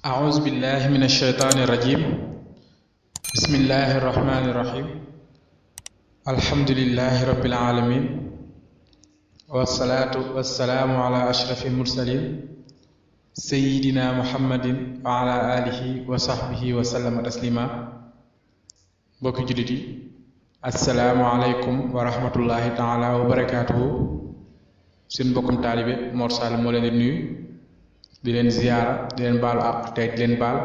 أعوذ بالله من الشيطان الرجيم بسم الله الرحمن الرحيم الحمد لله رب العالمين والصلاة والسلام على أشرف المرسلين سيدنا محمد وعلى آله وصحبه وسلم تسليما بوكي جديدي السلام عليكم ورحمة الله تعالى وبركاته سين بوكم طالبي مور سالم مولين نيو di leen ziyaara di leen baalu àq tey di leen baal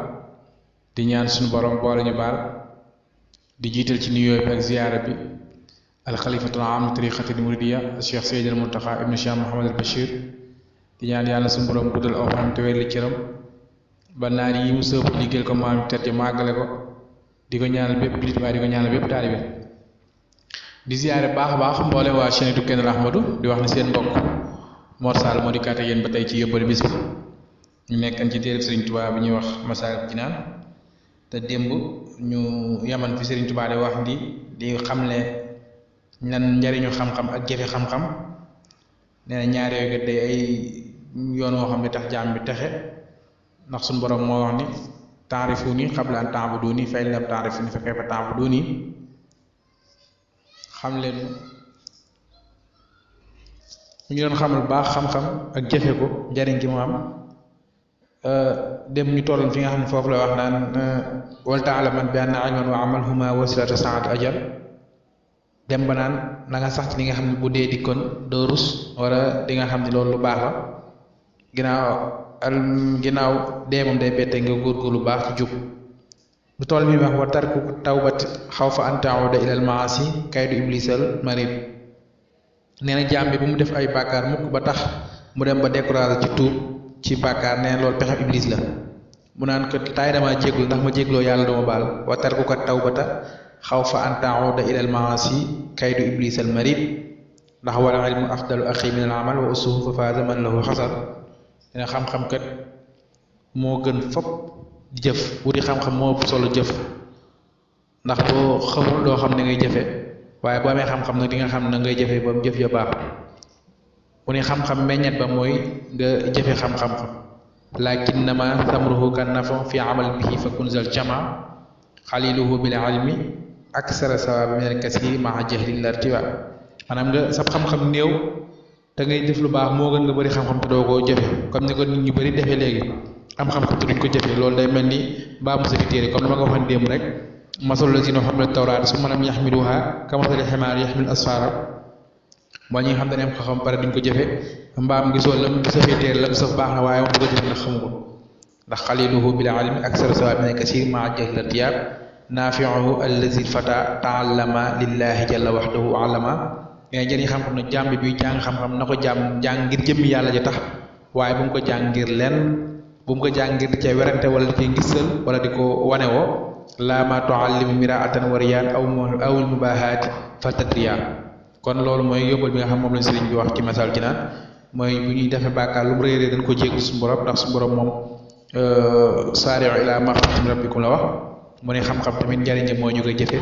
di ñaan suñu borom boole ñu baal di jiital ci nuyoo bi ak ziyaara bi alxalifatul aam tariqatil muridiya cheikh Seydil Muntaxa ibnu cheikh Mouhamadul Bachir di ñaan yàlla suñu borom guddal aw fanam te wér li cëram ba naar yi mu sëpp liggéeyal ko maam tedd màggale ko di ko ñaanal bépp julit waaye di ko ñaanal bépp taalibe di ziyaare baax a baax mboole waa chaîne du Kenn Ahmadu di wax ne seen mbokk Mor Sall moo di kàtte yéen ba tey ci yóbbal bis bi ñu nekkan ci téere Serigne Touba bi ñuy wax Masaalikul Jinaan te démb ñu yaman fi Serigne Touba di wax di xamle nan njariñu xam-xam ak jëfe xam-xam nee na ñaar yooyu kat day ay yoon woo xam ne tax jaam bi texe ndax suñu borom moo wax ni taarifuni qabla an taabuduni fa in lam taarifuni fa kayfa taabuduni xam leen ñu ngi doon xamal baax xam-xam ak jëfe ko njariñ gi mu am dem ñu tolloon fi nga xam ne foofu la wax naan wal taalaman bi anna ilman wa amal huma wasilatu saat ajal dem ba naan na nga sax ci li nga xam ne bu dee dikkoon doo rus wala di nga xam ne loolu lu baax la ginnaaw dee moom day bette nga góorgóorlu baax ci jub lu toll mi wax wa tarku tawbat xaw fa an taawuda ilal maasi kaydu iblisal marid nee na jaam bi bu mu def ay bàkkaar mukk ba tax mu dem ba découragé ci tuub ci bàkkaar nee loolu pexem iblis la mu naan ko taay dama jéggul ndax ma jégloo yàlla duma baal wa tarkuka tawbata xaw fa an ta'uda ilal maasi kaydu iblis al marid ndax wala ilmu afdalu axi min al amal wa usuhu fa faaza man lahu xasar dina xam-xam kat moo gën fop di jëf wuti xam-xam moo ëpp solo jëf ndax boo xamul doo xam ne ngay jëfe waaye boo amee xam-xam nag di nga xam ne ngay jëfe ba mu jëf ya baax mu ne xam-xam meññet ba mooy nga jëfe xam-xam lakinnama samruhu kan nafa fi amal bihi fa kunzal jama xaliluhu bil ilmi aksara sawaab min al kasiri maa jahli lartiba maanaam nga sab xam-xam néew te ngay def lu baax moo gën nga bëri xam-xam te doo koo jëfe comme ni ko nit ñu bëri defee léegi am xam-xam te duñ ko jëfe loolu day mel ni baa musa fi téere comme dama ko waxoon démb rek masalu lazina xamilu tawraat summa lam yaxmiluha kamasali ximaar yaxmil asfara mooy ñi nga xam ne am xam-xam pare duñ ko jëfe mbaam gisoo lam safee téere lam saf baax na waaye moom du ko jëfe ndax xamu ko ndax xaliluhu bil ilmi aksara sawaab min kasir maa jahli tiyaab naafiuhu allazi fata taallama lillahi jalla waxdahu alama mais njëriñ xam-xam ne jàmm bi buy jàng xam-xam na ko jàng ngir jëmmi yàlla ja tax waaye bu mu ko jàng ngir lenn bu mu ko jàng ngir di ca werante wala di cay ngisal wala di ko wane woo laa ma tuallimu miraatan wariyaan awul mubahaati fa tadriya kon loolu mooy yóbbal bi nga xam moom lañ sëriñ bi wax ci Masaalikul Jinaan mooy bu ñuy defee bàkkaar lu mu réeree dañ ko jéggu suñu borom ndax suñu borom moom saari'u ilaa magfiratin min rabbikum la wax mu ne xam-xam tamit njariñ mooy ñu koy jëfe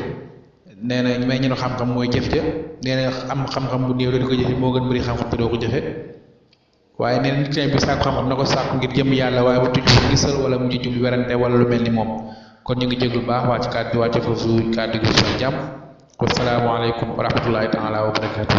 nee na may ñenu xam-xam mooy jëf ja nee na am xam-xam bu néew di ko jëfe moo gën bëri xam-xam te doo ko jëfe waaye nee na nit ki bi sàkku xam-xam na ko sàkku ngir jëm yàlla waaye bu tudd gisal wala mu jublu werante wala lu mel ni moom kon ñu ngi jéglu baax waa ci kàddu wàcce foofu kàddu gi jàmm wassalaamu aleykum wa rahmatullahi taala wa barakatuh